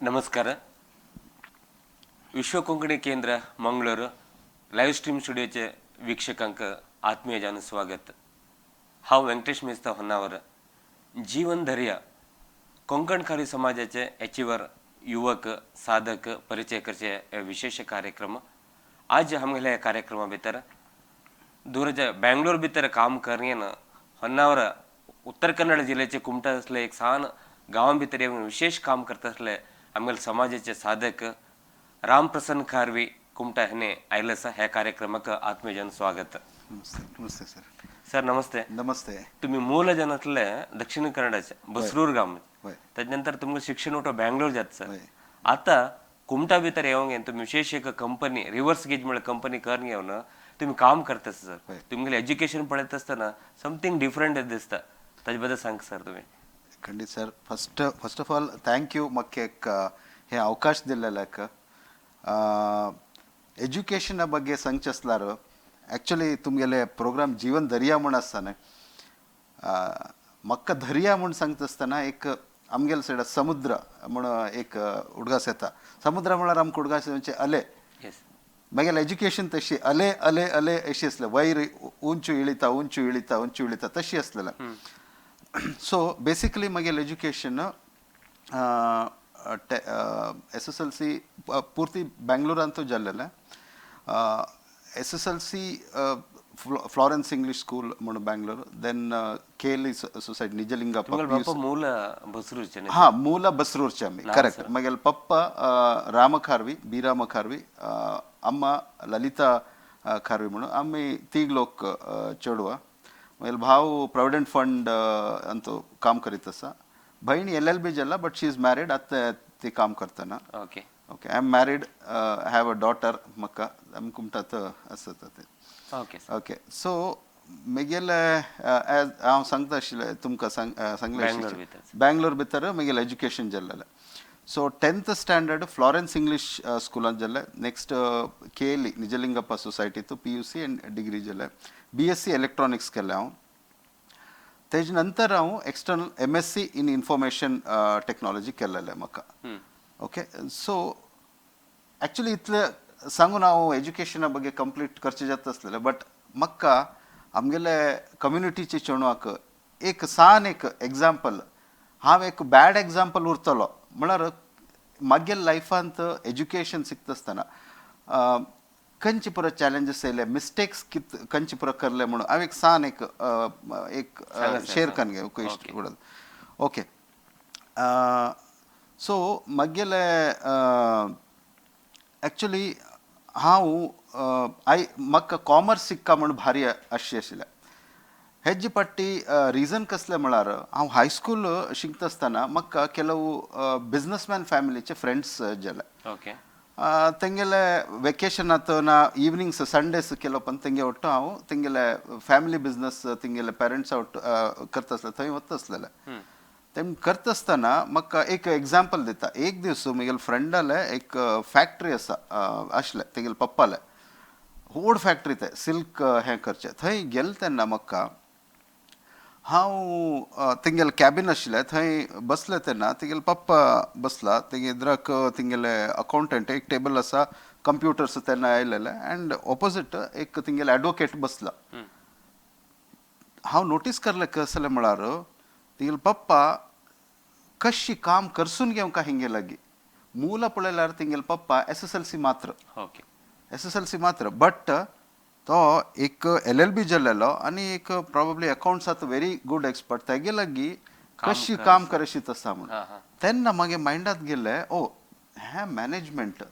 ನಮಸ್ಕಾರ. विश्व कोंकणी केंद्र Mangalore live stream स्टुडिओचे वीक्षकांक आत्मीय जान स्वागत. हांव व्यंकटेश मेस्ता, होन्नावर. जीवन धर्या कोंकणकारी समाजाचे एचिवर युवक साधक परिचय करचे हे विशेष कार्यक्रम. आज आमगेल्या ह्या कार्यक्रमा भितर दूरच्या बँगलोर भितर काम करयेन होन्नावर, उत्तर कन्नड जिल्ह्याचे कुमटा असले एक सान गांवा भितर येवन विशेष काम करता आसले आमगेले समाजाचे साधक रामप्रसन्न खारवी कुमटा हेणे आयले आसा. ह्या कार्यक्रमाक आत्मीयजन स्वागत. नमस्ते, नमस्ते सर. सर, नमस्ते. नमस्ते. तुम्ही मूल जनातले दक्षिण कन्नडाचे बसरूर गाव. हय. त्याच्या नंतर तुमकां शिक्षण उठो बँगलोर जाता सर. हय. आता कुमटा भितर येवंक तुम्ही विशेष एक कंपनी, रिव्हर्स गेज म्हळ्यार कंपनी करून घेवन तुम्ही काम करता सर. हय. तुमगेलें एज्युकेशन पळयता आसतना समथींग डिफरंट दिसता. ताजे बद्दल सांग सर तुम्ही. ಖಂಡಿತ sir. First of all, thank you ಮಕ್ಕೆ हे ಅವಕಾಶ ದಿಲ್ಲಲಕ್ಕ. ಎಜ್ಯುಕೇಷನ್ನ ಬಗ್ಗೆ ಸಂಚಸ್ಲಾರು ಆ್ಯಕ್ಚುಲಿ तुमगेले प्रोग्राम जीवन दर्या म्हूण आसताना, म्हाका दर्या म्हूण सांगता आसतना एक आमगेले सायडा समुद्र म्हूण एक उडगास येता. समुद्र म्हळ्यार आमकां उडगास येवचे अले. मागीर एज्युकेशन तशी अले अले अले अशी आसले, वयर उंच इळिता, उंच इळिता, उंच इळिता तशी आसलेलें. सो बेसिकली मागीर एज्युकेशन एसएसएलसी ಪೂರ್ತಿ ಬ್ಯಾಂಗ್ಳೂರಂತೂ ಜಲ್ಲೆಲ್ಲ. ಎಸ್ಎಸ್ಎಲ್ಸಿ ಫ್ಲಾರೆನ್ಸ್ ಇಂಗ್ಲೀಷ್ ಸ್ಕೂಲ್ म्हणून Bangalore, then KLE society Nijalingappa. तुमगेले बाप्पा मूल बसरूरचे? हा, ಮೂಲ ಬಸ್ರೂರ್चे आम्ही, ಕರೆಕ್ಟ್. ಮಗಲ್ ಪಪ್ಪ ರಾಮ खारवी, बी राम खारवी, अम्मा ललिता खारवी म्हणून. आम्ही तीग लोक चेडवा. मागीर भाव प्रॉविडंट फंड अंतू काम करीत आसा. बहीण एलएलबी जाला, बट she is married, आतां ती काम करतना. Okay, I am married, have a daughter. म्हाका आमी कुमटात आसता ते. सर. ओके, सो म्हगेले एज हांव सांगता आशिल्लें तुमकां, सांगलें. बँगलोर भितर. बँगलोर भितर म्हगेलें एज्युकेशन जाल्लें. So 10th standard Florence English स्कुलांत जालें. नेक्स्ट केएलई निजलिंगप्पा सोसायटींत पीयूसी आनी डिग्री जालें. बीएससी इलेक्ट्रॉनिक्स केलें हांव. तेजे नंतर हांव external MSc in information technology केलेलें म्हाका. ओके, सो ॲक्च्युली इतलें सांगून हांव एज्युकेशना ಬಗ್ಗೆ कंप्लीट करचें जाता आसलेलें, बट म्हाका आमगेले कम्युनिटीचे चेडवाक एक सान एक एग्जाम्पल, हांव एक बॅड एग्जाम्पल उरतलो. म्हळ्यार मागीर लायफांत एज्युकेशन शिकता आसतना खंयचे पुरो चॅलेंजीस येयले, मिस्टेक्स कित खंयचे पुरो करले म्हणून हांव एक सान एक एक सांगा सर, शेअर सांगा. करून घेवंक इश्ट. ओके, सो मागेले ॲक्च्युली हांव I म्हाका कॉमर्स शिकका म्हूण भारी आशे आशिल्लें. हेजी पट्टी रिजन कसलें म्हळ्यार, हांव हायस्कूल शिकता आसतना म्हाका ಕೆಲವು बिजनसमॅन फॅमिलीचे फ्रेंड्स जाले. तेंगेले वेकेशन ना इवनिंग्स, संडेस ಕೆಲವು पण तेंगे ಒಟ್ಟು हांव तेंगेले फॅमिली बिझनस, तेंगेले पेरंट्स ಒಟ್ಟು करता आसले, थंय वता आसलेले. तेम करता आसतना म्हाका एक एग्जाम्पल दिता. एक दीस म्हगेले फ्रेंडाले एक फॅक्टरी आसा आसले तेंगेले पप्पाले, व्हड फॅक्टरी, ते सिल्क हें करचें. थंय गेले तेन्ना म्हाका हांव तेंगेले कॅबिन आशिल्लें, थंय बसले तेन्ना तेंगेले पप्पा बसला, तेंगे एद्राक तेंगेले अकावंटंट, एक टेबल आसा, कंप्युटर्स तेन्ना आयलेले, अँड ऑपोजीट एक तेंगेले एडवोकेट बसला. हांव नोटीस करलें कसलें म्हळ्यार, तेंगेले पप्पा कशी काम करसून घेवंक हिंगे लागीं. मूल पळयल्यार तेंगेले पप्पा एसएसएलसी मात्र. एसएसएलसी मात्र, बट तो एक एलएलबी जाल्लेलो आनी एक प्रॉबब्ली अकाउंट्सात व्हेरी गुड एक्सपर्ट. तेगे लागीं कशी काम करशीत आसा म्हूण. हां हां तेन्ना मागीर मायंडात गेले, ओ हें मॅनेजमेंट,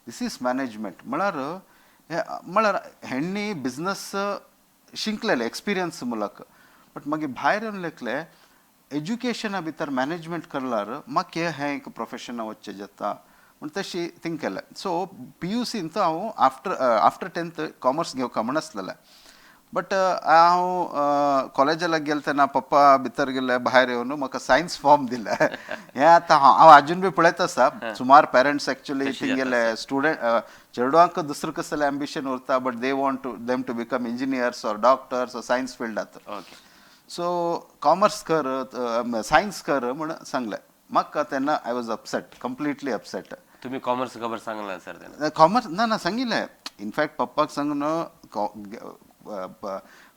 this is management. म्हळ्यार हे म्हळ्यार हेंणी बिझनस शिंकलेले एक्सपिरियन्स मुलाक, बट मागीर भायर येवन लेखले एज्युकेशना भितर मॅनेजमेंट करल्यार म्हाका हें एक प्रोफेशना वचचें जाता म्हण तशी थिंक केलें. सो पीयूसींत हांव आफ्टर 10th commerce घेवका म्हण आसलेलें, बट हांव कॉलेजाक गेले तेन्ना पप्पा भितर गेले, भायर येवन म्हाका सायन्स फॉर्म दिलें. हें आतां हांव आजून बी पळयत आसा, सुमार पेरंट्स एक्चुअली तिंगेले स्टुडंट चेडवांक दुसरें कसलें एम्बिशन उरता, but they want to them to become engineers or doctors or science फिल्डात. सो कॉमर्स कर, सायन्स कर म्हण सांगलें. म्हाका तेन्ना I was upset, completely upset. तुम्ही कॉमर्स खबर सांगला ना सर त्यांना? कॉमर्स ना ना सांगिल्लें. इनफॅक्ट पप्पाक सांगून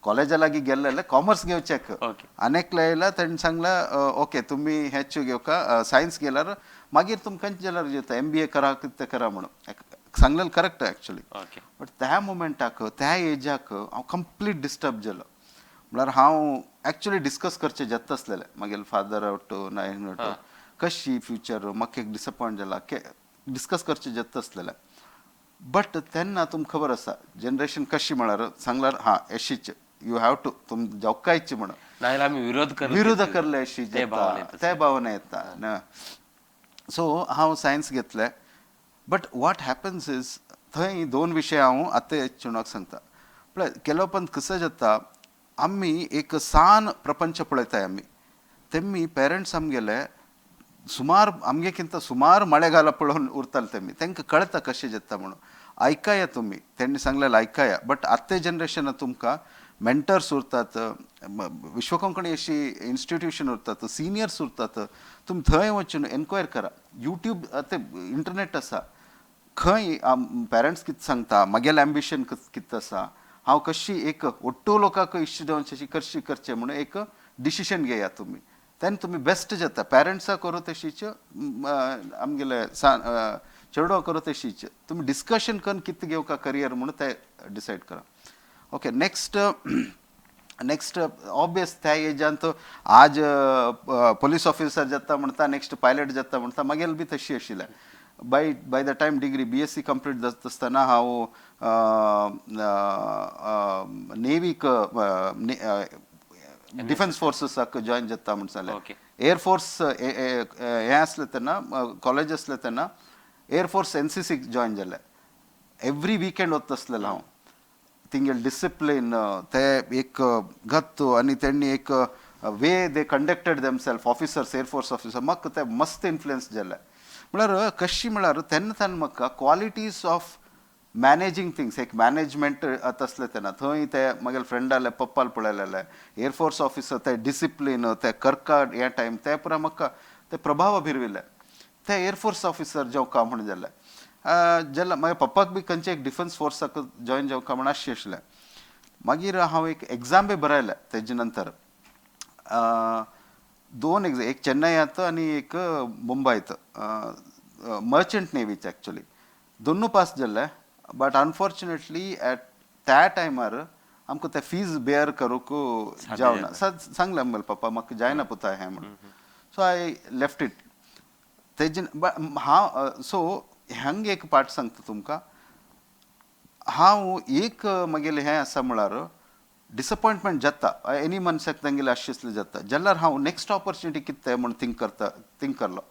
कॉलेजा लागीं गेल्लें कॉमर्स घेवचेक. आनेकले येयला तेणें सांगलां, ओके तुमी हेच घेवका, सायन्स गेल्यार मागीर तुमकां खंयचे जाल्यार घेता, एमबीए करा कितें करा म्हणून सांगलेलें, करेक्ट एक्चुली. बट त्या मुमेंटाक, त्या एजाक हांव कंप्लीट डिस्टर्ब जालो. म्हळ्यार हांव एक्चुली डिस्कस करचें जाता आसलेलें मागीर फादर वट्टू ना वट्टू, कशी फ्युचर, म्हाका एक डिसपॉयंट जाला, डिस्कस करचें जाता आसलेलें. बट तेन्ना तुमकां खबर आसा जनरेशन कशी, म्हळ्यार सांगल्यार हां एशीच you have to तुम जावकायच म्हणून. नाजाल्यार आमी विरोध कर विरोध करले अशी ते भावना येता. ते भावना येता. सो हांव सायन्स घेतलें. बट what happens is, थंय दोन विशय हांव आतां चेडवाक सांगता. पळय, केलो पण कसं जाता, आमी एक सान प्रपंच पळयताय आमी. तेमी पेरंट्स आमगेले सुमार आमगे किंत सुमार मळेगाला पळोवन उरताले. तेमी तांकां कळटा कशें जाता म्हणून. आयकाया तुमी, तेणी सांगलेलें आयकाया. बट आतां जनरेशनात तुमकां मेंटर्स उरतात, विश्वकोंकणी अशी इन्स्टिट्यूशन उरतात, सिनियर्स उरतात. तुमी थंय वचून एन्क्वायर करा. युट्यूब, आतां इंटरनेट आसा. खंय पेरंट्स कितें सांगता, म्हगेलें एम्बिशन कितें आसा, हांव कशी एक ಒಟ್ಟು लोकांक इश्ट जावन कशी करचें म्हणून एक डिसिशन घेया तुमी. तेन्ना तुमी बेस्ट जाता. पेरंट्सां करो तशीच, आमगेले चेडवां करो तशीच. तुमी डिस्कशन करून कितें घेवका करियर म्हणून ते डिसायड करा. ओके, नेक्स्ट नेक्स्ट ऑबियस त्या एजांत आज पोलीस ऑफिसर जाता म्हणटा, नेक्स्ट पायलट जाता म्हणटा. मागीर बी तशी आशिल्लें. By the time degree BSc complete जाता आसतना हांव नेवीक, डिफेन्स फोर्सीसाक जॉयन जाता म्हण सांगलें. एअरफोर्स हें आसलें तेन्ना, कॉलेज आसलें तेन्ना एअरफोर्स एनसीसीक जॉयन जालें. एवरी विकेंड वता आसलेलो हांव. तिंगेले डिसिप्लीन, ते एक गत्तू आनी तेणी एक way they conducted themself, officers, air force officer, म्हाका ते मस्त इन्फ्लुयन्स जाले. म्हळ्यार कशी म्हळ्यार तेन्ना तेन्ना म्हाका क्वॉलिटीज ऑफ मॅनेजींग थिंग्स, एक मॅनेजमेंट आसलें तेन्ना. थंय ते म्हगेले फ्रेंडाले पप्पाल पळयलेले एअरफोर्स ऑफिसर, ते डिसिप्लीन, ते करका हे टायम, ते पुरा म्हाका ते प्रभाव भिरविले. ते एअरफोर्स ऑफिसर जावका म्हण जाले जाल्यार मागीर पप्पाक बी खंयचे एक डिफेन्स फोर्साक जॉयन जावका म्हण आशें आशिल्लें. मागीर हांव एक एग्जाम बी बरयलें. तेजे नंतर दोन एग्जाम, एक चेन्नयात आनी एक मुंबयत, मर्चंट नेवीचे. एक्चुली दोनू पास जाल्ले, बट अनफॉर्च्युनेटली एट त्या टायमार आमकां ते फीज बेअर करूंक जावना. सांगलें आमगेले पप्पा, म्हाका जायना पुता हें म्हणून. So I left it. तेजे हांव, सो हांगा एक पार्ट सांगता तुमकां हांव. एक म्हगेलें हें आसा, म्हळ्यार डिसपॉयंटमेंट जाता एनी मनशाक तेंगेलें अशें आसलें जाता जाल्यार हांव नेक्स्ट ऑपॉर्च्युनिटी कितें तें म्हूण थिंक करता. थिंक करलो,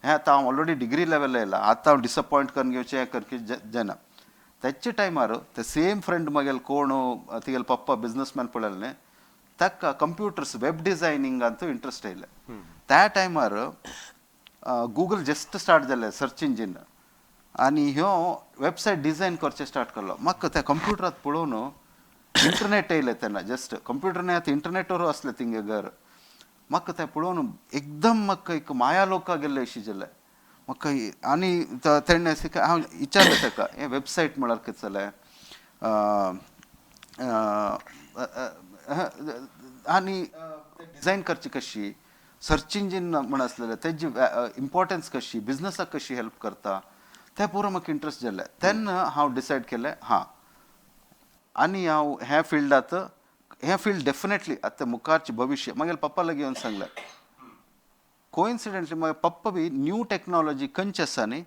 हें आतां हांव ऑलरेडी डिग्री लेवल येयला, आतां हांव डिसपॉयंट करून घेवचें, हें करचें जायना. तेच्या टायमार ते सेम फ्रेंड म्हगेले कोण, तिगेले पप्पा बिजनसमॅन पळयलें न्ही, ताका कंप्युटर्स वेब डिझायनिंगांत इंट्रस्ट येयलें. त्या टायमार गुगल जस्ट स्टार्ट जालें, सर्च इंजीन, आनी ह्यो वेबसायट डिझायन करचें स्टार्ट केलो. म्हाका त्या कंप्युटरात पळोवन, इंटरनेट येयलें तेन्ना जस्ट, कंप्युटर न्हय आतां इंटरनेटर आसलें तिंगे घर. म्हाका तें पळोवन एकदम म्हाका एक माया लोका गेल्ले अशी जालें म्हाका. आनी तेणें हांव विचारलें ताका, हें वेबसायट म्हळ्यार कितें जालें आनी डिझायन करची कशी, सर्च इंजीन म्हण आसलेलें तेजी इम्पॉर्टन्स कशी, बिजनसाक कशी हेल्प करता, तें पुरो म्हाका इंट्रस्ट जालें. तेन्ना हांव डिसायड केलें, हां, आनी हांव ह्या फिल्डांत, हें फिल्ड डेफिनेटली आतां मुखारचें भविश्य. मागीर पप्पा लागीं येवन सांगलें. कोइन्सिडेंटली मागीर पप्पा बी न्यू टॅक्नॉलॉजी खंयची आसा न्ही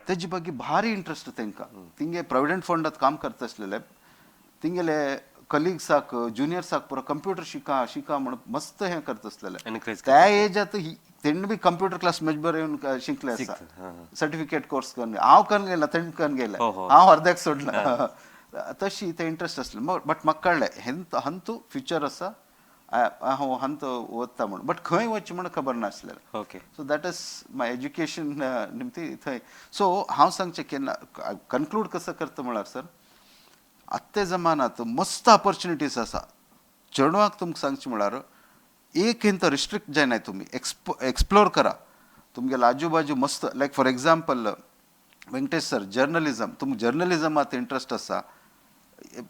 तेजी बागी भारी इंट्रस्ट तांकां. तिंगे प्रोविडंट फंडात काम करता आसलेले. तिंगेले कलिग्साक, ज्युनियर्साक पुरो कंप्युटर शिका शिका म्हण मस्त हें करता आसलेले. एनकरेज. त्या एजात तेणी बी कंप्युटर क्लास म्हजे बरोबर येवन शिकले आसा, सर्टिफिकेट कोर्स करून. हांव करून गेला, तेणी करून गेले. हो, हो. हांव अर्द्याक सोडला. तशी ते इंट्रस्ट आसले. बट म्हाका कळ्ळें हेंत हंतू फ्युचर आसा, हांव हंत वता म्हण, बट खंय वचचें म्हण खबर नासलेलें. So that is my education निमती थंय. सो हांव सांगचें केन्ना कन्क्लूड कसो करता म्हळ्यार सर, आत्ते जमानात मस्त ऑपॉर्च्युनिटीज आसा चेडवांक. तुमकां सांगचें म्हळ्यार एक हिंत रिस्ट्रिक्ट जायनाय तुमी, एक्सप्लोर करा. तुमगेले आजू बाजू मस्त, like for example Venkatesh sir, journalism, तुमकां जर्नलिजमात इंट्रस्ट आसा,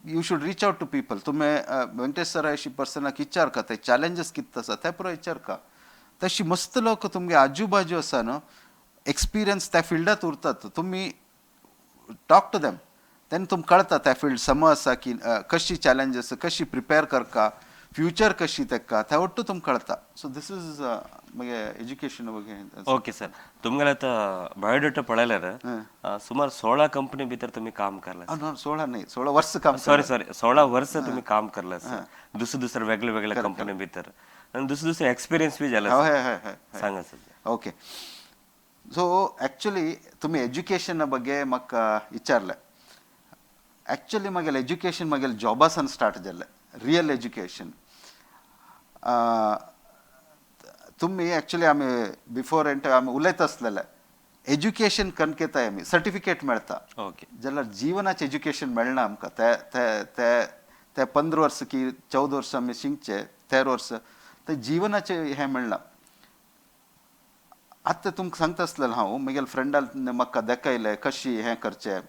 you should reach out to people. तुमी वेंकटेश सर अशी पर्सनाक विचारका, ते चॅलेंजीस कितें आसा ते पुरो विचारका. तशी मस्त लोक तुमगे आजू बाजू आसा न्हू, एक्सपिरियन्स त्या फिल्डात उरतात, तुमी टॉक टू देम, तेन्ना तुमकां कळटा त्या फिल्ड सम आसा की कशी चॅलेंजीस, कशी प्रिपेर करका, फ्युचर कशी तेका, त्या ಒಟ್ಟು तुमकां कळटा. सो this is मगे एज्युकेशन ಬಗ್ಗೆ. ओके सर, तुमगेले आतां बायोडेटा पळयल्यार सुमार 16 कंपनी भितर तुमी काम करला. 16 न्ही, 16 वर्स काम. सॉरी सॉरी, 16 वर्स तुमी काम करला सर, दुसरे दुसरे वेगळे वेगळे कंपनी भितर आनी दुसरे दुसरे एक्सपिरियन्स बी जाला. हय हय हय. सांगा सर. ओके, सो ಆ್ಯಕ್ಚುಲಿ तुमी एज्युकेशना ಬಗ್ಗೆ म्हाका विचारलें. ಆ್ಯಕ್ಚುಲಿ म्हगेलें एज्युकेशन म्हगेलें जॉबासान स्टार्ट जाल्लें, रियल एज्युकेशन. तुमी एक्चुली आमी बिफोर एंट आमी उलयत आसलेले, एज्युकेशन कनकेताय आमी सर्टिफिकेट मेळटा जाल्यार जिवनाचें एज्युकेशन मेळना आमकां. ते ते ते ते 15 वर्स की 14 वर्स आमी शिकचे, 13 वर्स, ते जिवनाचें हें मेळना. आतां तुमकां सांगता आसलें हांव, म्हगेल्या फ्रेंडान म्हाका दाखयलें कशी हें करचें,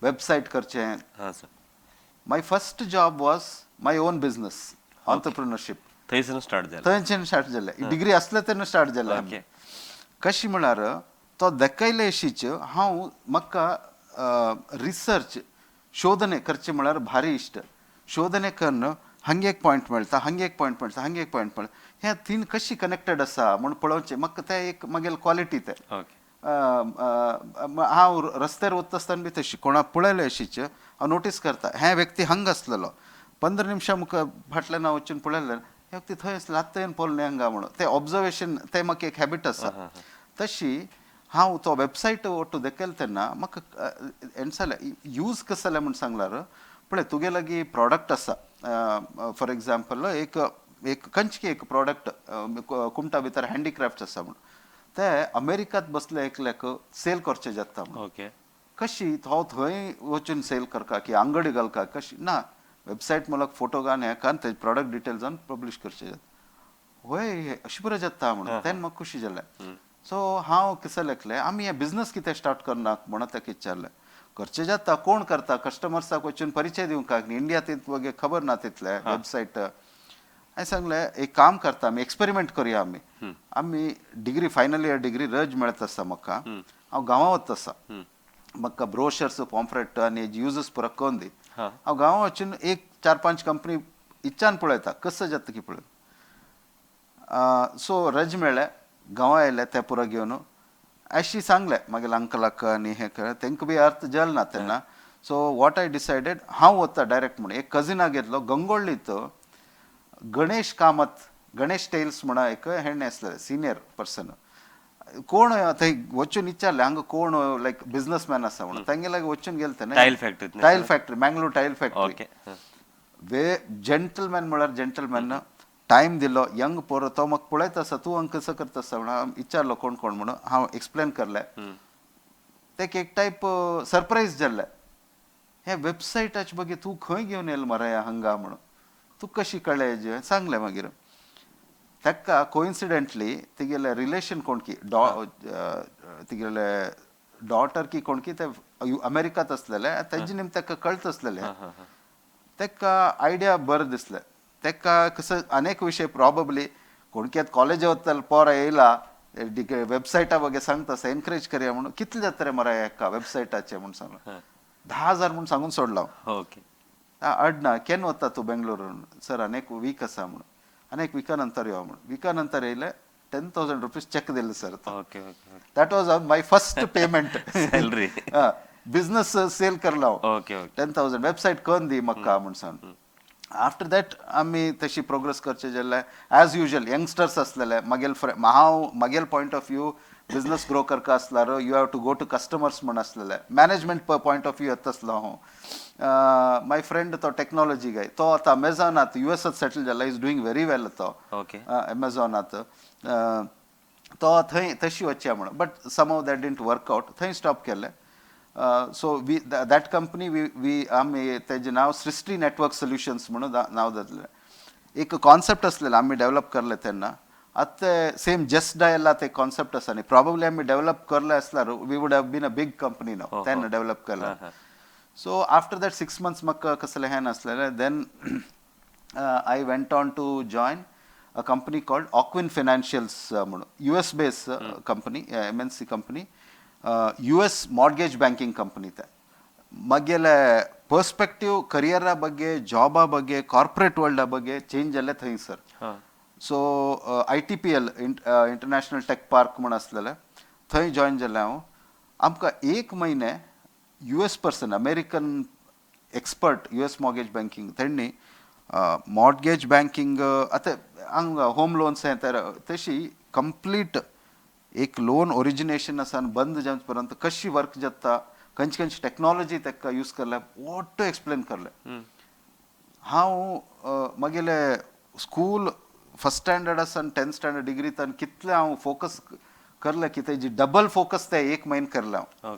वेबसायट करचें. हां sir. My first job was my own business, entrepreneurship. थंयसून स्टार्ट जालें. थंयच्यान स्टार्ट जालें. डिग्री आसलें तेन्ना स्टार्ट जालें. कशी म्हळ्यार तो दाखयले अशीच हांव म्हाका रिसर्च, शोधने करचें म्हळ्यार भारी इश्ट. शोधने कन्न हांगे एक पॉयंट मेळटा, हांगे एक पॉयंट मेळटा, हांगे एक पॉयंट मेळटा, हे तीन कशी कनेक्टेड आसा म्हूण पळोवचें म्हाका. तें एक म्हगेलें क्वॉलिटी तें. हांव रस्त्यार वता आसतना बी तशी कोणाक पळयलें अशीच हांव नोटीस करता, हे व्यक्ती हांगा आसलेलो, 15 निमशां मुखार फाटल्यान हांव वचून पळयलें, हे व्यक्ती थंय आसलो, आतां येवन पळोवं हांगा म्हणून. तें ऑब्जर्वेशन तें म्हाका एक हॅबिट आसा. तशी हांव तो वेबसायट ಒಟ್ಟು दाखयलें तेन्ना म्हाका एणसालें यूज कसो जालें म्हूण सांगल्यार, पळय तुगे लागीं प्रॉडक्ट आसा, फॉर एग्जाम्पल एक एक खंयची एक प्रॉडक्ट कुमटा भितर हँडिक्राफ्ट आसा म्हूण, ते अमेरिकात बसले एकल्याक सेल करचें जाता म्हूण. कशी तो थंय वचून सेल करका की अंगडी घालका कशी ना, वेबसायट मुलक फोटो घालून हें कान ते प्रॉडक्ट डिटेल्सान पब्लीश करचें जाता. होय, अशें बरें जाता म्हणून तेन्ना म्हाका खुशी जालें. सो हांव कितें लेखलें, आमी हें बिजनस कितें स्टार्ट करना म्हणून ताका विचारलें, करचें जाता, कोण करता, कस्टमर्साक वचून परिचय दिवंक न्ही, इंडिया तितले खबर ना तितले वेबसायट. हांवें सांगलें एक काम करता आमी, एक्सपेरिमेंट करुया आमी. आमी डिग्री फायनल इयर डिग्री रज मेळत आसा म्हाका, हांव गांवां वता आसा, म्हाका ब्रोशर्स पॉम्फ्रेट आनी युजस पुरो करून दी. हांव गांवां वचून एक 4-5 कंपनी इच्छान पळयता कसं जाता की पळय. सो रज मेळ्ळें, गांवां आयले ते पुरो घेवन अशी सांगलें मागीर अंकलाक आनी हें तेंकां बी अर्थ जाल ना तेन्ना. सो what I decided, हांव वता डायरेक्ट म्हणून एक कजिनाक घेतलो गंगोळ्ळीत, गणेश कामत, गणेश टेल्स म्हणून एक हेणे आसलें सिनियर पर्सन. कोण थंय वचून विचारलें हांगा कोण लायक बिजनसमॅन आसा म्हणून, तांगे लागीं वचून गेले तेन्ना. Tile factory. Tile factory, Mangalore tile factory. वे जंटलमॅन म्हळ्यार जंटलमॅन, टायम दिलो. यंग पोरो तो म्हाका पळयत आसा, तूं हांगा कसो करता आसा म्हणून विचारलो कोण कोण म्हणून. हांव एक्सप्लेन करलें तेका, एक टायप सरप्रायज जाल्लें, हे वेबसायटाचे बगे तूं खंय घेवन येयलो मरे हांगा म्हणून, तूं कशी कळ्ळें. सांगलें मागीर ताका, कोइन्सिडेंटली तिगेले रिलेशन कोण की डॉ तिगेले डॉटर की कोण की ते अमेरिकात आसलेले, तेजे निमतान ताका कळत आसलेले. ताका आयडिया बरें दिसलें. ताका कसं अनेक विशय प्रॉबब्ली कोणकी आतां कॉलेज वतले पोर येयला वेबसायटा बगे सांगता आसा, एनकरेज करया म्हणून, कितले जाता रे मरे हेका वेबसायटाचे म्हणून सांगलो, 10,000 म्हणून सांगून सोडलो. अडना केन्ना वता तूं बेंगलोरून सर, अनेक वीक आसा म्हणून, अनेक विका नंतर यो म्हणून. विका नंतर येयले, 10,000 रुपीज चेक दिले sir. Okay okay That was my first payment. Salary. Business sale करलो हांव. ओके ओके 10,000 वेबसायट करून दी म्हाका म्हूण सांग. आफ्टर that आमी तशी प्रोग्रेस करचे जाल्यार एज युजल यंगस्टर्स आसलेले मागेल, हांव मागेल point of view business grow करका आसल्यार you have to go to customers म्हूण आसलेले, मॅनेजमेंट पॉयंट ऑफ व्यू येता आसलो हांव. माय फ्रेंड तो टेक्नॉलॉजी गाय, तो आतां अमेझॉनात युएसात सेटल जाला, is doing very well तो. अमेझॉनात तो थंय तशी वचया म्हणून, but somehow that didn't work out, थंय स्टॉप केलें. So we that company we we आमी तेजें नांव सृष्टी नेटवर्क सोल्युशन्स म्हणून नांव जातलें. एक कॉन्सेप्ट आसलेलें आमी डेव्हलप करले तेन्ना, आतां ते सेम जस्ट डायल ते कॉन्सेप्ट आसा न्ही, प्रॉबब्ली आमी डेव्हलप करले आसल्यार we would have been a big company now, तेन्ना डेव्हलप केला. So after that 6 months म्हाका कसलें हें नासलेलें. Then I went on to join a company called Ocwen Financials म्हणून, US base company, MNC company, US mortgage banking company. ते मगेले perspective करियरा ಬಗ್ಗೆ, ಜಾಬಾ ಬಗ್ಗೆ, corporate world ಬಗ್ಗೆ ಚೇಂಜ್ जाल्ले थंयसर. हां. So ITPL, International Tech Park म्हूण आसलेलें, थंय जॉयन जालें हांव. आमकां एक म्हयने US person, American expert, US mortgage banking, तेणी मॉर्गेज बँकिंग, आतां हांगा होम लोन्स हें तर तशी कंप्लीट एक लोन ओरिजिनेशन आसा आनी बंद जावचे पर्यंत कशी वर्क जाता, खंयची खंयची टॅक्नॉलॉजी ताका यूज करल्या, ओट्ट एक्सप्लेन करले. हांव म्हगेले स्कूल फर्स्ट स्टँडर्ड आसान 10th standard degree तान कितलें हांव फोकस करलें की तेजी डबल फोकस ते एक म्हयनो करलें हांव.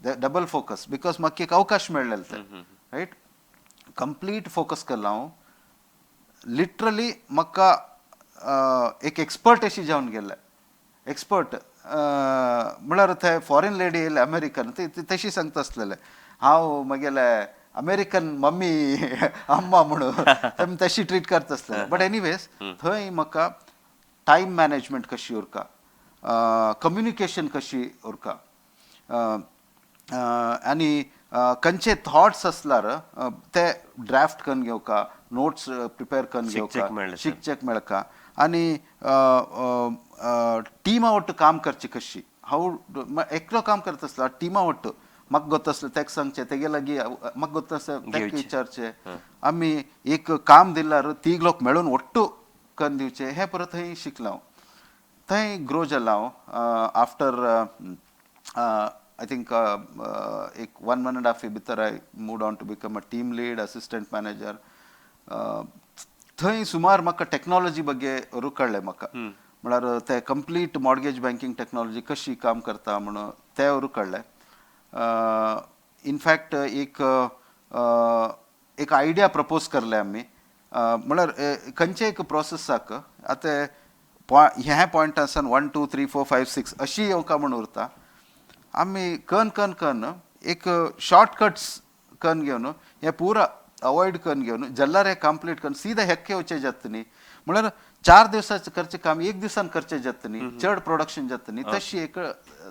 डबल फोकस, because म्हाका एक अवकाश मेळ्ळेले ते, रायट, कंप्लीट फोकस करला हांव. लिटरली म्हाका एक एक्सपर्ट अशी जावन गेल्ले. एक्सपर्ट म्हळ्यार ते फॉरेन लेडी येयले अमेरिकन, ते ते तशी सांगता आसलेले, हांव म्हगेले अमेरिकन मम्मी अम्मा म्हणून तेमी तशी ट्रीट करता आसलेले. बट एनिवेज, थंय म्हाका टायम मॅनेजमेंट कशी उरका, कम्युनिकेशन कशी उरका, आनी खंयचे थॉट्स आसल्यार ते ड्राफ्ट करून घेवका, नोट्स प्रिपेर करून शिकचेक घेवका. मेळ्ळें. शिकचेक मेळका आनी टिमा ಒಟ್ಟು काम करची कशी. हांव एकलो काम करता आसलो, टिमा ಒಟ್ಟು म्हाका गोत आसलें तेका सांगचें, तेगे लागीं म्हाका गोत आसलें तेका घेवचें. विचारचें. आमी एक काम दिल्यार तीग लोक मेळून ಒಟ್ಟು करून दिवचें, हें परत थंय शिकलो हांव. थंय ग्रो जालो हांव. आफ्टर I think एक one one and half year भितर I moved on to become a team lead, assistant manager. थंय सुमार म्हाका टॅक्नॉलॉजी ಬಗ್ಗೆ कळ्ळें म्हाका. म्हळ्यार ते कंप्लीट मॉर्गेज बँकिंग टॅक्नॉलॉजी कशी काम करता म्हणून ते कळ्ळें. इनफॅक्ट एक एक आयडिया प्रपोज करले आमी, म्हळ्यार खंयचे एक प्रोसेसाक आतां ह्या पॉयंटासान 1, 2, 3, 4, 5, 6 अशी येवका म्हूण उरता. आमी कन कन कन एक शॉर्टकट्स कन घेवन हे पुरा अवॉयड करून घेवन जल्लार हे कंप्लीट करून सीधा हेक्के वचचे जाता न्ही. म्हळ्यार 4 दिवसाचें करचें काम एक दिसान करचें जाता न्ही, चड प्रोडक्शन जाता न्ही, तशी एक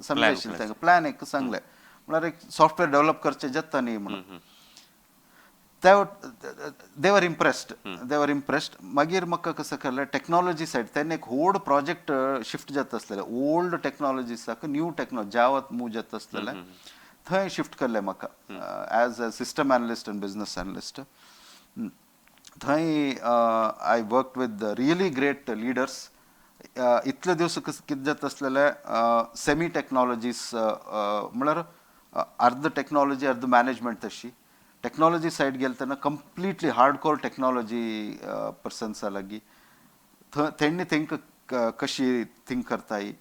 समजायशील तांकां प्लॅन एक सांगलें. म्हळ्यार एक सॉफ्टवेअर डेव्हलप करचें जाता न्ही म्हणून ते they were impressed, they were impressed. मागीर म्हाका कसं केलें, टॅक्नॉलॉजी सायड तेन्ना एक व्हड प्रोजेक्ट शिफ्ट जाता आसलेलें, ओल्ड टॅक्नॉलॉजीसाक न्यू टॅक्नॉलॉजी जावत मूव जाता आसलेलें, थंय शिफ्ट केल्लें म्हाका as a system analyst and business analyst. थंय I work with really great leaders. इतले दिवस कितें जाता आसलेलें, सेमी टॅक्नॉलॉजीस, म्हळ्यार अर्द टॅक्नॉलॉजी अर्द मॅनेजमेंट. तशी टॅक्नॉलॉजी सायड गेले तेन्ना कंप्लिटली हार्डकोर टॅक्नॉलॉजी पर्सन्सा लागीं थंय तेणी थिंक कशी थिंक करताय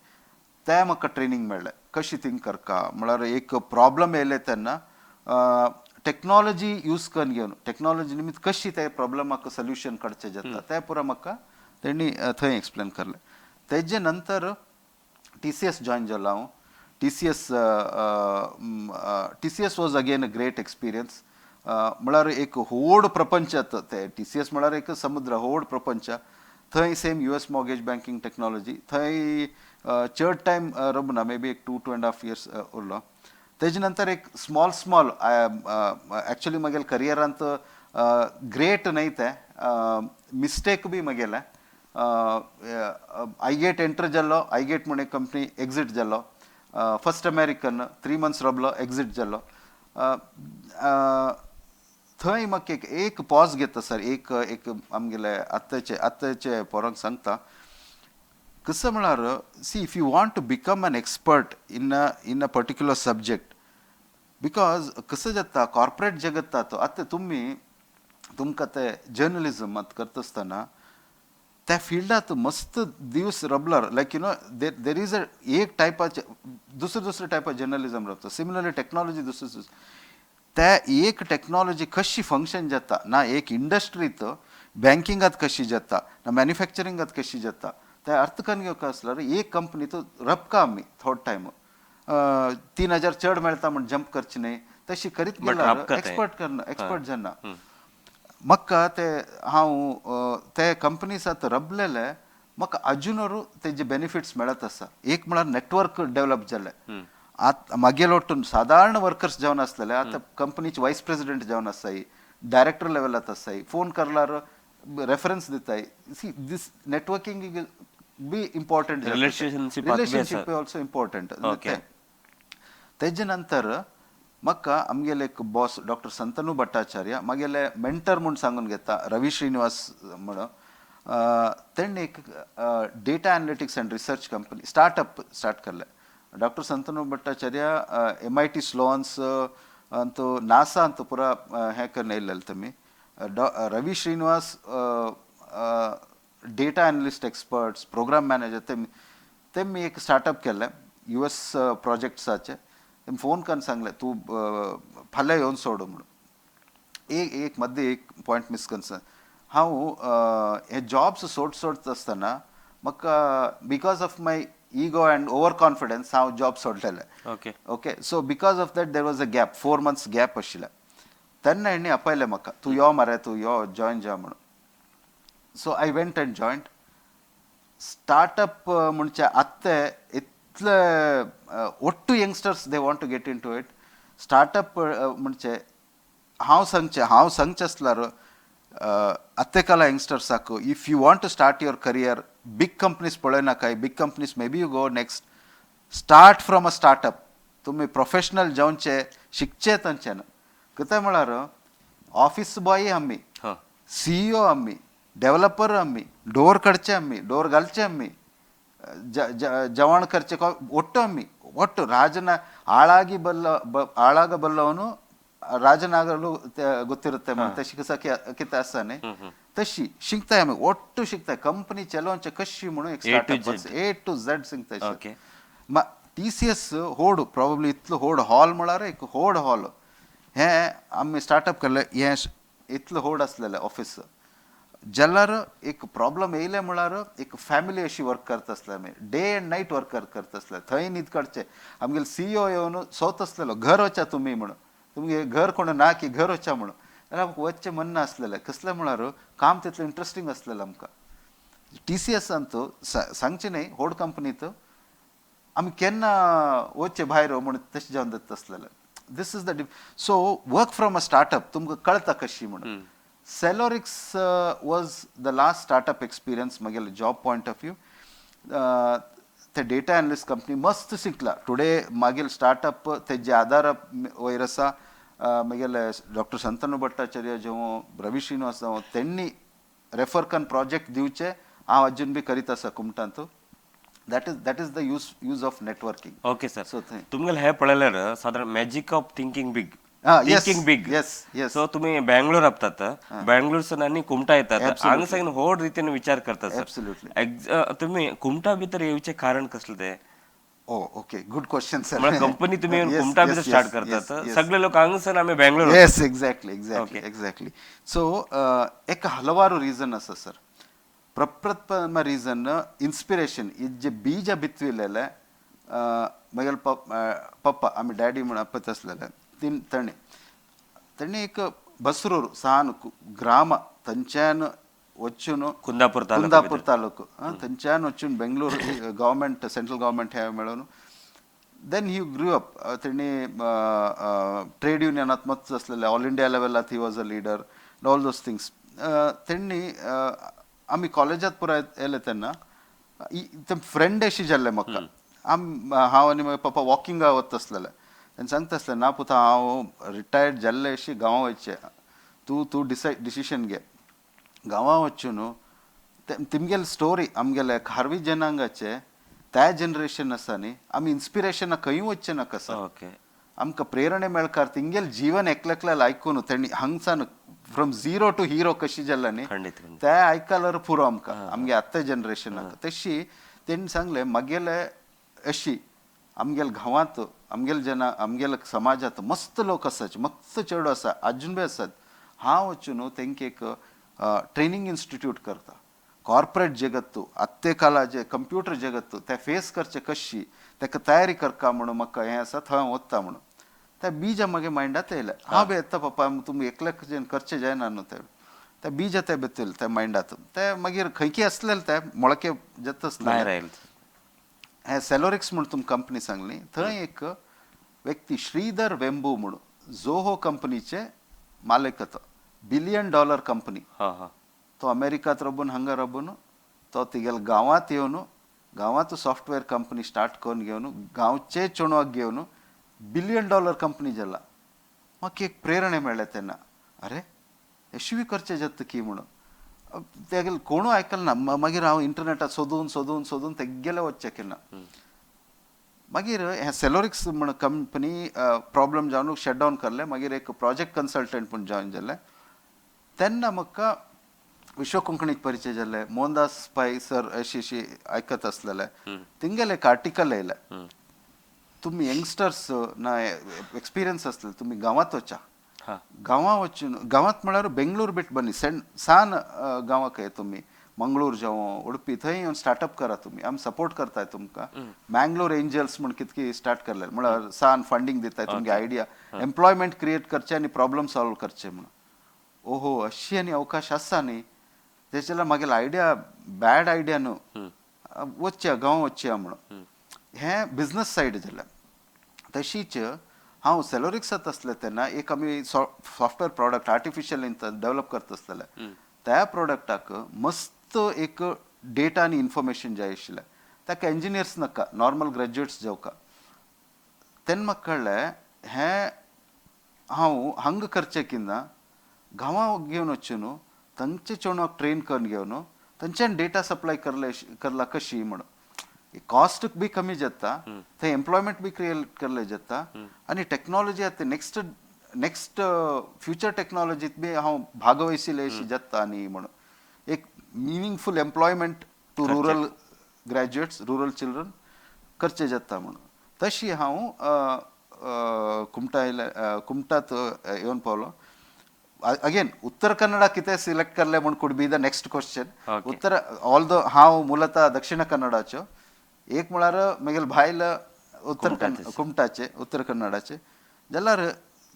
ते म्हाका ट्रेनींग मेळ्ळें, कशी थिंक करका. म्हळ्यार एक प्रॉब्लम येयले तेन्ना टॅक्नॉलॉजी यूज करून घेवन टॅक्नॉलॉजी निमित्त कशी ते प्रॉब्लमाक सोल्युशन काडचें जाता, तें पुरो म्हाका तेणी थंय एक्सप्लेन करलें. तेजे नंतर TCS join जालो हांव. TCS, TCS was again a great experience. म्हळ्यार एक व्हड प्रपंच ते TCS, म्हळ्यार एक समुद्र, व्हड प्रपंच. थंय same US mortgage banking technology. थंय चड टायम रबना, मे बी एक 2, 2.5 years उरलो. तेजे नंतर एक स्मॉल स्मॉल, एक्चुअली म्हगेले करियरांत ग्रेट न्हय तें, मिस्टेक बी म्हगेलें. आयगेट एंटर जालो, आयगेट म्हण एक कंपनी, एक्झिट जालो. फर्स्ट अमेरिकन 3 मंथ्स रावलो, एक्झिट जालो. थंय म्हाका एक एक पॉज घेता सर. एक एक आमगेले आतांचे आतांचे पोरांक सांगता, कसं म्हळ्यार, see, if you want to become an expert in a particular subject, because कसं जाता कॉर्पोरेट जगतात आतां तुमी तुमकां ते जर्नलिजम आतां करता आसतना त्या फिल्डात मस्त दिवस रबलर, like you know there is a एक टायपाचे दुसरे दुसरे टायपा जर्नलिजम रावता. सिमिलरली टॅक्नॉलॉजी दुसरे दुसरे, त्या एक टॅक्नॉलॉजी कशी फंक्शन जाता ना एक इंडस्ट्रीत, बँकिंगात कशी जाता ना, मॅन्युफॅक्चरिंगात कशी जाता, ते अर्थ करून घेवका आसल्यार एक कंपनी तो रपका आमी थोडो टायम 3,000 चड मेळता म्हण जंप करची न्ही, तशी करीत गेल्यार एक्सपर्ट करना, एक्सपर्ट जाना. म्हाका ते हांव ते कंपनी साथ रबलेले म्हाका अजुनूर तेजे बेनिफिट्स मेळत आसा. एक म्हळ्यार नेटवर्क डेव्हलप जालें. आतां मागेल वटून सादारण वर्कर्स जावन आसलेले आतां कंपनीचे वायस प्रेसिडेंट जावन आसाय, डायरेक्टर लेवलात आसाय, फोन करल्यार रेफरन्स दिताय. See this networking be important, relationship also important. तेजे नंतर म्हाका आमगेले एक बॉस डॉक्टर संतनू भट्टाचार्य मागेले मेंटर म्हूण सांगून घेता, रवी श्रीनिवास म्हण, तेणें एक data analytics and research company startup start केल्लें. Doctor Santanu Bhattacharya MIT Sloan's अंतु नासा अंतु पुरा हें करून येयल्लेले तुमी. Ravi Srinivas data analyst experts, program manager, तेमी तेमी एक स्टार्टअप केल्लें US प्रोजेक्ट्साचे. तेमी फोन करून सांगलें तूं फाल्यां येवन सोड म्हणून. एक एक मद्दे एक पॉयंट मिस करून हांव हे जॉब्स सोड सोडत आसतना म्हाका because of my ego and over confidence हांव जॉब सोडलेले. Okay, so because of that there was a gap, 4 months gap आशिल्लें. तेन्ना हेणी आपयलें म्हाका, तूं यो मरे, तूं यो जॉयन जा म्हणून. So I went and joined startup. म्हणचे आत्ते इतले ಒಟ್ಟು youngsters they want to get into it. Startup म्हणचे हांव सांगचें, हांव सांगचें आसल्यार आत्ते काला यंगस्टर्साक, if you want to start your career, big companies पळयनाकाय, big companies maybe you go next, start from a startup. तुमी प्रोफेशनल जावचे शिकचे तांच्यान. कितें म्हळ्यार ऑफीस बॉय आमी, सीईओ आमी, डेव्हलपर आमी, डोर काडचे आमी, डोर घालचे आमी, जेवण करचे ಒಟ್ಟು ಆಮಿ, ಒಟ್ಟು ರಾಜನ ಆಳಾಗಿ ಬಲ್ಲ ಆಳಾಗಬಲ್ಲವನು ರಾಜನಾಗಲು ಗೊತ್ತಿರುತ್ತೆ ಮತ್ತೆ ಶಿಕ್ಷಕಿ ಕಿತ್ತ ಆಸಾನೆ ತಶಿ ಶಿಂಕ್ತಾಯ ಆಮಿ ಒಟ್ಟು ಶಿಕ್ತಾಯ ಕಂಪನಿ ಚಲೋಂಚ ಕಶಿ म्हणून ಎ ಟು ಝೆಡ್ ಸಿಂಗ್ತಾಯ. ಮ TCS ಹೋಡು ಪ್ರಾಬಬ್ಲಿ ಇತ್ಲು ಹೋಡ್ ಹಾಲ್ म्हळ्यार एक होड हॉल हे आमी स्टार्टअप केल्ले, हे इतलो होड आसलेलें ऑफिस. जाल्यार एक प्रॉब्लम येयलें म्हळ्यार एक फॅमिली अशी वर्क करता आसले आमी, डे अँड नायट वर्क करता आसले. थंय न्हीद काडचे. आमगेले सीईओ येवन सोत आसलेलो, घर वचा तुमी म्हणून, तुमगे घर कोण ना की घर वचा म्हणून. जाल्यार आमकां वचचें मन नासलेलें. कसलें म्हळ्यार काम तितलें इंट्रस्टींग आसलेलें आमकां. TCS अंतू सांगचें न्ही, होड कंपनीत आमी केन्ना वचचे भायर म्हणून तशें जावन जाता आसलेलें. This is the so work from a startup तुमकां कळटा कशी म्हणून. Celorix was the last startup experience म्हगेले जॉब पॉयंट ऑफ व्यू. ते डेटा एनालिस्ट कंपनी मस्त शिकला. टुडे मागीर स्टार्टअप तेजे आदार वयर आसा. म्हगेले डॉक्टर संतनू भट्टाचार्य जावं, रवी श्रीनिवास जावं, तेंणी रेफर करून प्रोजेक्ट दिवचे हांव अजून बी करीत आसा कुमटांत. That is the use of networking. Okay sir. So थंय तुमगेले हे पळयल्यार सादारण magic of thinking big. Yes, thinking big. yes. So तुम्ही बँगलोर आपतात, बँगलोर आनी कुमटा येतात, हांगा होड रितीन विचार करतात सर. Absolutely. तुम्ही कुमटा भितर येवचे कारण कसले ते? Oh, okay, good question sir. म्हळ्यार कंपनी तुम्ही कुमटा भितर स्टार्ट करतात, सगळे लोक हांगासर आमी बँगलोर. Yes, exactly. So एक हलवाರು ರೀಸನ್ आसा सर. ಪ್ರಪ್ರಥಮ ರೀಸನ್ ಇನ್ಸ್ಪಿರೇಷನ್. जे बीज बित्विलेले म्हगेले पप्पा, आमी डॅडी म्हण आपत आसलेले तीन तेणी तेणी एक बसरूर सान ग्राम थंयच्यान वचून कुंदापूर तालुका. कुंदापूर तालुको थंयच्यान वचून बेंगलोर गव्हर्मेंट, सेंट्रल गव्हर्मेंट हे मेळून then he grew up. तेणी ट्रेड युनियनात मस्त आसलेले, ऑल इंडिया लेवलात he was a leader, all those things. तेणी आमी कॉलेजात पुराय येयले तेन्ना ते फ्रेंड अशी जाल्ले म्हाका. आम हांव आनी म्हगे पप्पा वॉकिंगा वता आसलेले. तेन्ना सांगता आसले, ना पुता, हांव रिटायर्ड जाल्ले अशी गांवां वयचें, तूं तूं डिसायड डिसिशन घे. गांवां वचून न्हू तेमगेले स्टोरी, आमगेले खारवी जनांगाचे त्या जनरेशन आसा न्ही, आमी इन्स्पिरेशना खंय वचचें नाका सर. आमकां प्रेरणा मेळकार तिंगेल जीवन एकलेकल्याक आयकून तेणी हांगसान फ्रॉम झिरो टू हिरो कशी जाल्ला न्ही, खंडीत खंडीत. ते आयकल्यार पुरो आमकां, आमगे आतां जनरेशनाक. तशी तेणी सांगलें, मागेले अशी आमगेले गांवांत, आमगेले जना, आमगेले समाजांत मस्त लोक आसात, मस्त चेडो आसा, आजून बी आसात. हांव वचून तेंकां एक ट्रेनींग इन्स्टिट्यूट करता. कॉर्पोरेट जगत्तू आत्ते काला जे कंप्युटर जगत्तू ते फेस करचे कशी ताका तयारी करका म्हणून म्हाका हें आसा थंय वता म्हणून त्या बीज मागे मायंडात येयलें. हांव बी येता पप्पा, तुमी एकल्याक करचें जायना न्हू. तें त्या बीज ते बेतल त्या मायंडात ते मागीर खंयकी आसलेले ते ಮೊಳಕೆ जत. हे सेलोरिक्स म्हूण तुम कंपनी सांगली, थंय एक व्यक्ती श्रीधर वेंबू म्हणून जोहो कंपनीचे मालक तो, $1 बिलियन कंपनी. तो अमेरिकात राबून हांगा राबून तो तिगेल्या गांवांत येवन गांवांत सॉफ्टवेअर कंपनी स्टार्ट करून घेवन गांवचे चेडवाक घेवन $1 बिलियन कंपनी जाला. म्हाका एक प्रेरणा मेळ्ळें तेन्ना, अरे यशवी करचें जाता की म्हणून. तेगेले कोणू आयकल ना. मागीर हांव इंटरनेटार सोदून सोदून सोदून तेगेले वचचें केन्ना. मागीर हें सेलोरिक्स म्हण कंपनी प्रॉब्लम जावन शट डावन करलें. मागीर एक प्रोजेक्ट कन्सल्टंट म्हूण जॉयन जालें. तेन्ना म्हाका विश्व कोंकणीक परिचय जाले. मोहनदास पै सर अशी अशी आयकत आसलेले. तिंगेले एक आर्टिकल येयलें, तुमी यंगस्टर्स ना एक्सपिरियन्स आसले, तुमी गांवांत वचा. गांवां वचून, गांवांत म्हळ्यार बेंगलोर बीट बनी सेण सान गांवाक तुमी मंगळूर जावं उडपी थंय येवन स्टार्टअप करा तुमी, आमी सपोर्ट करताय तुमकां. मँगलोर एंजल्स म्हण कितकी स्टार्ट करले, म्हळ्यार सान फंडींग दिताय तुमगे आयडिया एम्प्लॉयमेंट क्रिएट करचे आनी प्रॉब्लम सॉल्व करचे म्हणून. ओहो, अशी आनी अवकाश आसा न्ही. तेजे जाल्यार मागीर आयडिया बॅड आयडिया न्हू, वचया गांव वचया म्हणून. हें बिजनस सायड जालें. तशीच हांव सेलोरिक्सात आसलें तेन्ना एक आमी सॉफ्टवेअर प्रॉडक्ट आर्टिफिशियल डेव्हलप करता आसलेले. त्या प्रोडक्टाक मस्त एक डेटा आनी इन्फॉर्मेशन जाय आशिल्लें. ताका इंजिनियर्स नाका, नॉर्मल ग्रॅज्युएट्स जावका. तेन्ना म्हाका कळ्ळें, हें हांव हांगा करचें किन्ना गांवां घेवन वचून तांचे चेडवाक ट्रेन करून घेवन तांच्यान डेटा सप्लाय करले करला कशी म्हणून. कॉस्ट बी कमी जाता थंय, एम्प्लॉयमेंट बी क्रिएट करले जाता आनी टॅक्नॉलॉजी आतां नेक्स्ट नेक्स्ट फ्युचर टॅक्नॉलॉजीत बी हांव भागवयशिल्ले अशी जाता. आनी म्हणून एक meaningful employment to rural graduates, rural children करचें जाता म्हणून. तशी हांव कुमटा आयले, कुमटात येवन पावलो. अगेन उत्तर कन्नडा कितें सिलेक्ट करले म्हूण could be the next question. Uttar all the हांव ಮೂಲತಃ ದಕ್ಷಿಣ ಕನ್ನಡಾचो. एक म्हळ्यार म्हगेले बायल उत्तर कुमटाचे, उत्तर कन्नडाचे जाल्यार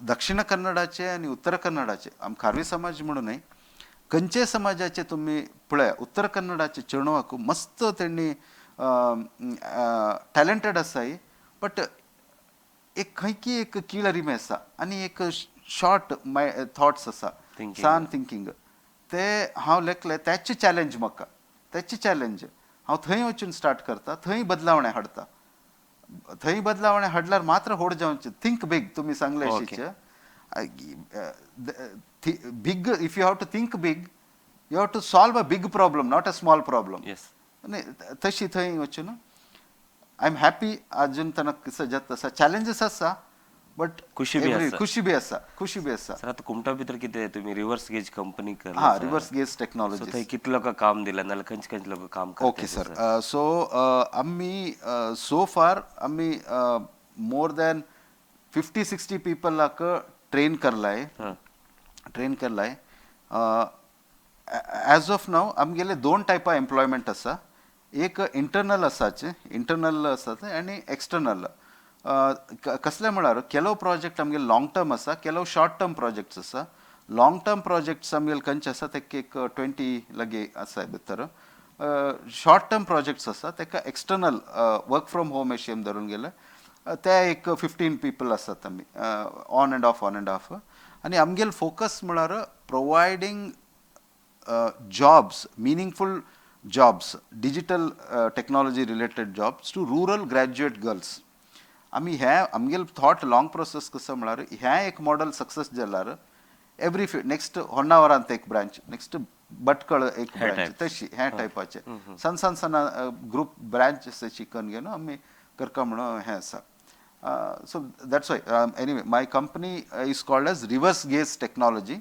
दक्षिण कन्नडाचे आनी उत्तर कन्नडाचे आम खारवी समाज म्हणून न्हय, खंयचे समाजाचे तुमी पळया, उत्तर कन्नडाचे चेडवाक मस्त तेणी टॅलंटेड आसाय, बट एक खंयकी एक किळरिमे आसा आनी एक शॉर्ट my thoughts आसा, सान थिंकींग. ते हांव लेखले त्याचे चॅलेंज म्हाका, त्याचे चॅलेंज हांव थंय वचून स्टार्ट करता, थंय बदलावणें हाडटा. थंय बदलावणें हाडल्यार मात्र होड जावचें. थिंक बीग तुमी सांगले अशीच big. If you have to think big, you have to solve a big problem, not a small problem. न्ही, तशी थंय वचून I am happy. अजून तनक जाता आसा, चॅलेंजीस आसा, बट खुशी बी आसा. खुशी बी आसा, खुशी बी आसा. सर, आता कुमटा भितर कितें तुमी रिव्हर्स गेज कंपनी करला? हा, रिव्हर्स गेज टेक्नॉलॉजी. थंय कितले लोकांक काम दिलां नाल्यार खंयचे खंयचे लोक काम करता? ओके सर, सो आमी सो फार आमी मोर दॅन 50-60 पिपलाक ट्रेन करलाय, ट्रेन करलाय. एज ऑफ नाव आमगेले दोन टायपा एम्प्लॉयमेंट आसा. एक इंटरनल आसाचे, इंटरनल आसा ते आनी एक्सटर्नल. कसले म्हळ्यार ಕೆಲವು ಪ್ರಾಜೆಕ್ಟ್ आमगेले लॉंग टर्म आसा, ಕೆಲವು शॉर्ट टर्म प्रोजेक्ट्स आसा. लॉंग टर्म प्रोजेक्ट्स आमगेले खंयचे आसा, तेका एक 20 लागी आसा भितर. शॉर्ट टर्म प्रोजेक्ट्स आसा, तेका एक्सटर्नल वर्क फ्रॉम होम अशें आमी धरून गेले, ते एक 15 पीपल आसात आमी, on and off, on and off. आनी आमगेले फोकस म्हळ्यार providing jobs, meaningful jobs, digital technology related jobs to rural graduate girls. आमी हे आमगेले थॉट लॉंग प्रोसेस कसो म्हळ्यार हें एक मॉडल सक्सेस जाल्यार एवरी नेक्स्ट होन्नावरांत एक ब्रांच, नेक्स्ट भटकळ एक ब्रांच, तशी ह्या टायपाचे सण सण सण ग्रुप ब्रांच चिकन घेवन आमी करका म्हणून हें आसा. So that's why, anyway, my company is called as Reverse Gaze Technology.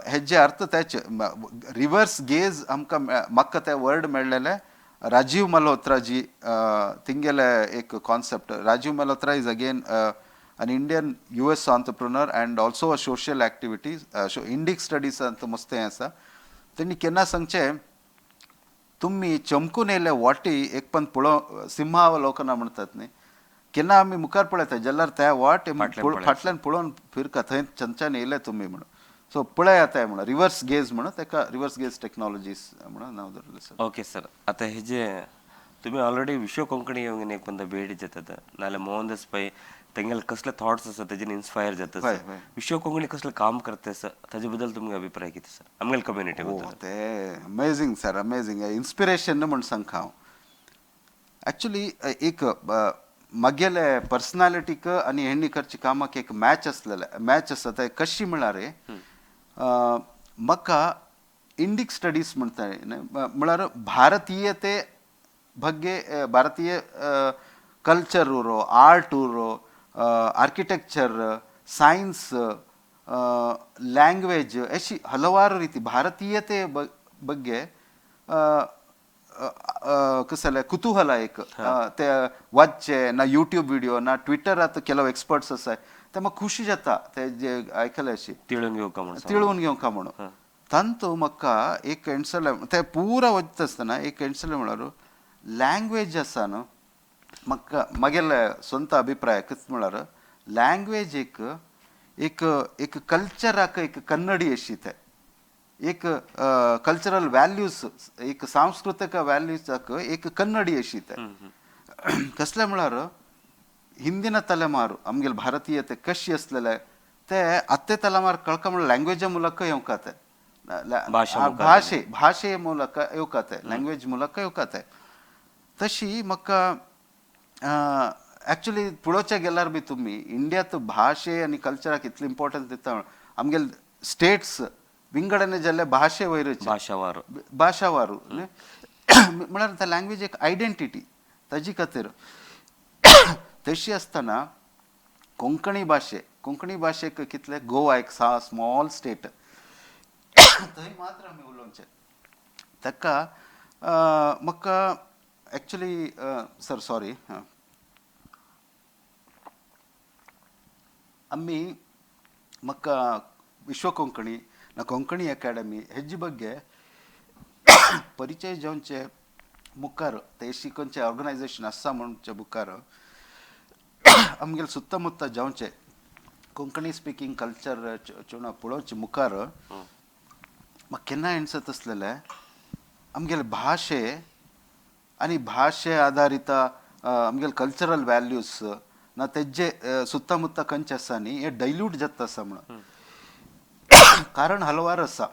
हेजे अर्थ त्याचे रिवर्स गेज. आमकां म्हाका ते वर्ड मेळ्ळेले राजीव मल्होत्रा जी तिंगेले एक concept. Rajiv Malhotra is again an Indian US entrepreneur and also a social activities, Indic studies ಅಂತ मस्त हें आसा. तेणी केन्ना सांगचें, तुमी चमकून येयले वाटी एक पण पळोव सिंहावलोकना म्हणतात न्ही, केन्ना आमी मुखार पळयता जाल्यार त्या वाट फाटल्यान पळोवन फिरका थंय चंच्यान येयले तुमी म्हणून. सो पळयात म्हणून रिवर्स गेज म्हणून ताका रिवर्स गेज टेक्नॉलॉजीज म्हणून नांव दवरलें सर. ओके सर, आतां हे जे तुम्ही ऑलरेडी विश्व कोंकणी येवन एक पंदा भेट जातात नाल्यार मोहनदास पै तेंगेले कसले थॉट्स आसा तेजेन इन्स्पायर जाता सर, विश्व कोंकणी कसलें काम करता सर, ताजे बद्दल तुमगे अभिप्राय कितें सर आमगेले कम्युनिटी बद्दल? ते अमेझींग सर, अमेझींग इन्स्पिरेशन म्हण सांग हांव. ॲक्च्युली एक म्हगेले पर्सनॅलिटीक आनी हेणी करच्या कामाक एक मॅच आसलेलें, मॅच आसा. ते कशी म्हळ्यार म्हाका इंडीक स्टडीज म्हणटा म्हळ्यार भारतीयते ಬಗ್ಗೆ ಭಾರತೀಯ ಕಲ್ಚರ್ ಉರೋ, ಆರ್ಟ್ ಉರೋ, ಆರ್ಕಿಟೆಕ್ಚರ್, ಸೈನ್ಸ್, ಲ್ಯಾಂಗ್ವೇಜ್ ಅಶಿ ಹಲವಾರು ರೀತಿ ಭಾರತೀಯತೆ ಬಗ್ಗೆ कसले ಕುತೂಹಲ एक ते वाचचे ना यूट्यूब विडियो ना ट्विटरात ಕೆಲವು ಎಕ್ಸ್ಪರ್ಟ್ಸ್ आसाय ते म्हाका खुशी जाता ते जे आयकले अशी तिळून घेवका म्हणून तिळून घेवका म्हणून. ತಂತು ಮಕ್ಕ एक एणसले ते पूरा वचता आसतना एक एणसले म्हळ्यार लँग्वेज आसा न्हू, म्हाका म्हगेले स्वंत अभिप्राय कितें म्हळ्यार लँग्वेज एक एक एक कल्चराक एक कन्नडी अशी ते एक कल्चरल व्हॅल्यूज एक सांस्कृतीक व्हॅल्यूजाक एक कन्नडी अशी ते. कसले म्हळ्यार ಹಿಂದಿನ ತಲೆಮಾರು ಆಮ್ಗೆಲ್ ಭಾರತೀಯತೆ ಕಶಿ असलेले ते ಅತ್ತೆ ತಲೆಮಾರು ಕಳ್ಕ ಲ್ಯಾಂಗ್ವೇಜ ಮೂಲಕ येवकाते, ಭಾಷೆ ಭಾಷೆಯ ಮೂಲಕ येवकाते, ಲ್ಯಾಂಗ್ವೇಜ್ ಮೂಲಕ येवकाते. तशी म्हाका ॲक्च्युली पळोवच्या गेल्यार बी तुमी इंडियात भाशे आनी कल्चराक इतली इम्पॉर्टन्स दिता. आमगेले स्टेट्स विंगडने जाल्ले भाशे वयरच भाशावार भाशावारू म्हळ्यार त्या लँग्वेज एक आयडेंटिटी ताजी खातीर. तशी आसतना कोंकणी भाशे, कोंकणी भाशेक कितले गोवा एक सा स्मॉल स्टेट थंय मात्र आमी उलोवचें ताका म्हाका ॲक्च्युली सर सॉरी आमी म्हाका विश्व कोंकणी ना कोंकणी अकॅडमी हेजे ಬಗ್ಗೆ ಪರಿಚಯ जावचे मुखार ते शिकोवचे ऑर्गनायझेशन आसा म्हणचे मुखार आमगेले सुತ್ತमुತ್ತ जावचे कोंकणी स्पिकींग कल्चर चोण पळोवचे मुखार म्हाका केन्ना एणसत आसलेलें आमगेले भाशे आनी भाशे आदारित आमगेले कल्चरल व्हॅल्यूज ना तेजे सुत्तमुत्त खंयचे आसा न्ही हे डायल्यूट जाता आसा म्हणून. कारण हलवार आसा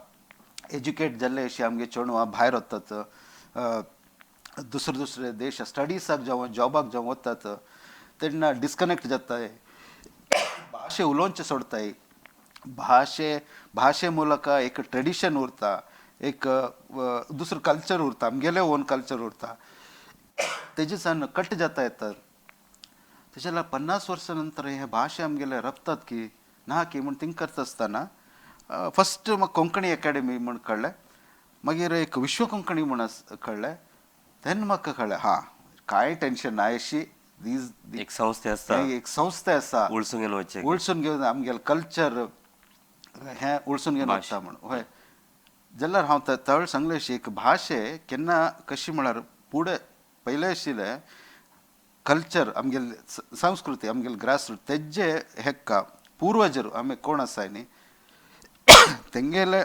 एज्युकेट जाल्ले अशी आमगे चेडवां भायर वतात दुसरे दुसरे देश स्टडीसाक जावं जॉबाक जावं वतात तेन्ना डिस्कनेक्ट जाताय, भाशे उलोवचें सोडताय, भाशे भाशे ಮೂಲಕ एक ट्रेडिशन उरता, एक दुसरो कल्चर उरता, आमगेलें ओन कल्चर उरता, तेजे सान कट जाता येतात. तेजे जाल्यार 50 वर्सां नंतर हे भाशे आमगेले रपतात की ना की म्हूण थिंक करता आसतना फस्ट म्हाका कोंकणी अकॅडमी म्हूण कळ्ळें, मागीर एक विश्व कोंकणी म्हूण कळ्ळें, तेन्ना म्हाका कळ्ळें हां कांय टेन्शन ना अशी these एक संस्था आसता, एक संस्था आसा उळसून घेवन वचचें, उळसून घेवन आमगेलें कल्चर हें उळसून घेवन वता म्हूण. हय जाल्यार हांव तळ सांगलें अशी एक भाशे केन्ना कशी म्हळ्यार फुडें पयलें आशिल्लें कल्चर आमगेले संस्कृती आमगेले ग्रास रूट तेजे हेक्का पूर्वजರು आमी कोण आसाय न्ही तेंगेले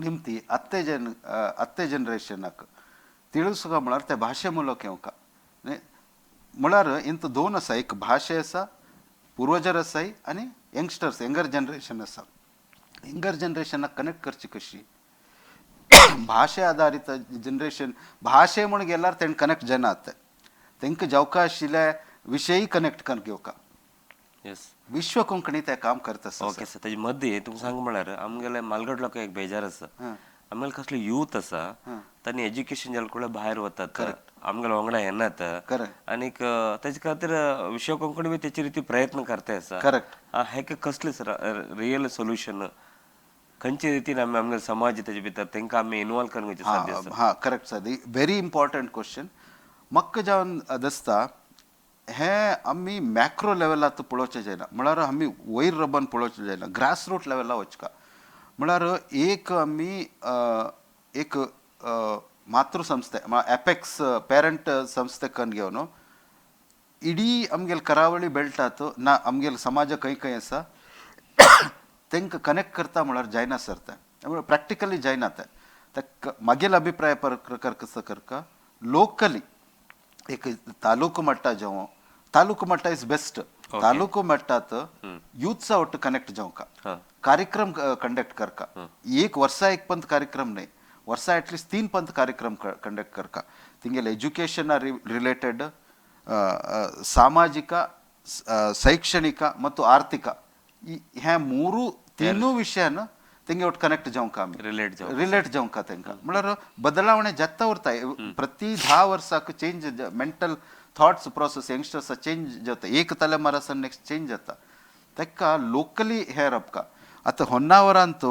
निमती ಅತ್ತೆ ಜನ್ ಅತ್ತೆ जनरेशनाक तिळुसुका म्हळ्यार ते भाशे ಮೂಲಕ येवका न्ही. म्हळ्यार इंत दोन आसा, एक भाशे आसा पूर्वजर आसाय आनी यंगस्टर्स यंगर जनरेशन आसा. यंगर जनरेशनाक कनेक्ट करची कशी भाशे आदारीत जनरेशन भाशे म्हूण गेल्यार तेणें कनेक्ट जायनात, तेंकां जावका आशिल्ले विशयी कनेक्ट करून घेवका. येस विश्व कोंकणी ते काम करता. ओके सर, तेजे मदीं तुमकां सांग म्हळ्यार आमगेले मालगड लोकांक एक बेजार आसा, आमगेले कसले यूथ आसा तांणी एज्युकेशन जाले कडेन भायर वतात, आमगेले वांगडा येनात आनीक तेजे खातीर विश्व कोंकणी बी तेचे रिती प्रयत्न करता आसा. करेक्ट. हेका कसले सर रियल सोल्युशन खंयचे रितीन आमी आमगेले समाज तेजे भितर तेंकां आमी इनवॉल्व करून घेवचें साध्य आसा? हां correct sir, very important question. म्हाका जावन दिसता हें आमी मॅक्रो लेवलात पळोवचें जायना, म्हळ्यार आमी वयर रबन पळोवचें जायना, ग्रास रूट लेवला वचका. म्हळ्यार एक आमी एक मातृ संस्थे एपेक्स पेरंट संस्थे कन घेवन इडीं आमगेले करावळी बेल्टात ना आमगेले समाज खंय खंय आसा तांकां कनेक्ट करता म्हळ्यार जायना सर तें प्रॅक्टिकली जायना तें. तेका मागेले अभिप्राय प्रकार कसो करका लोकली एक तालुको मट्टा जावं, तालुको मट्टा is best. तालुको मट्टात यूथ्सा ಒಟ್ಟು कनेक्ट जावंका, कार्यक्रम कंडक्ट करका. एक वर्सा एक पंत कार्यक्रम न्हय, वर्सा एटलिस्ट 3 पंत कार्यक्रम कंडक्ट करका. तिंगेले एज्युकेशना रिलेटेड ಸಾಮಾಜಿಕ, ಶೈಕ್ಷಣಿಕ ಮತ್ತು ಆರ್ಥಿಕ ಈ ಹ್ಯಾ ಮೂರು तीनू ವಿಷಯನ ತೆಂಗೆ ಒಟ್ಟು ಕನೆಕ್ಟ್ जावंक आमी रिलेट जावंक. रिलेट जावंक तांकां म्हळ्यार बदलावणे जाता उरता. प्रति 10 वर्साक change, mental thoughts process youngsters change जाता. एक तलेमारासान नेक्स्ट चेंज जाता. ताका लोकली हे रपका. आतां होन्नावरांत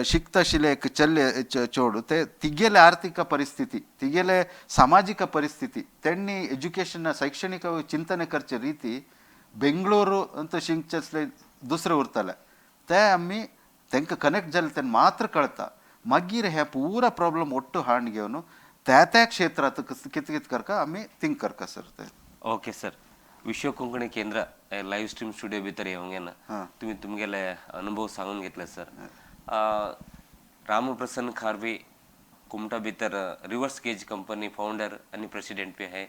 शिकता आशिल्ले एक चल्ले चेडूं ते तिगेले आर्थीक परिस्थिती, तिगेले सामाजीक परिस्थिती, तेणी एज्युकेशन शैक्षणिक चिंतने करचे रीती बेंगळुरू अंत शिकचे दुसरे उरताले. ते आमी तांकां कनेक्ट जाले तेन्ना मात्र कळटा. मागीर हे पुरा प्रॉब्लम ಒಟ್ಟು हाण घेवन त्या त्या क्षेत्रांत कितें कितें करका आमी थिंक करका सर ते. ओके सर, विश्व कोंकणी केंद्र लाईव्ह स्ट्रीम स्टुडिओ भितर येवंक ना तुम्ही तुमगेले अनुभव सांगून घेतले सर. रामप्रसन्न खारवी कुमटा भितर रिव्हर्स गेज कंपनी फाउंडर आनी प्रेसिडेंट बी आहे.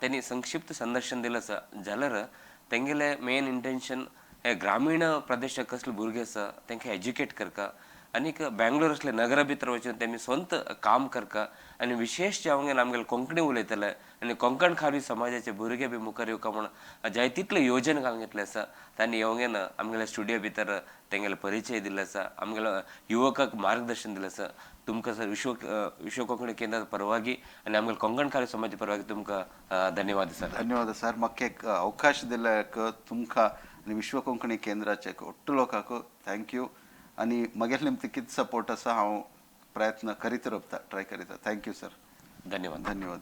त्यांनी संक्षिप्त संदर्शन दिलं सर. जाल्यार तेंगेले मेन इंटेन्शन हे ग्रामीण प्रदेश कसले भुरगे आसा तांकां एज्युकेट करका आनीक बँगलोर असले नगरा भितर वचून तेमी स्वंत काम करका आनी विशेष जावंक आमगेले कोंकणी उलयतले आनी कोंकण खारवी समाजाचे भुरगे बी मुखार येवका म्हूण जाय तितले योजन घालून घेतले आसा. तांणी येवंक ना आमगेले स्टुडियो भितर तेंगेले परिचय दिल्लो आसा, आमगेले युवकाक मार्गदर्शन दिलें आसा. तुमकां सर विश्व विश्व कोंकणी केंद्रा परवागी आनी आमगेले कोंकण खारवी समाजा परवागी तुमकां धन्यवाद सर. ಧನ್ಯವಾದ ಸರ್. ಮಕ್ಕೆ ಅವಕಾಶ ದಿಲ್ಲक तुमकां आनी विश्व कोंकणी केंद्राचे ಒಟ್ಟು लोकांक thank you. आनी म्हगेले निमतां कितें सपोर्ट आसा हांव प्रयत्न करीत रावता, ट्राय करीत. Thank you sir. धन्यवाद. धन्यवाद.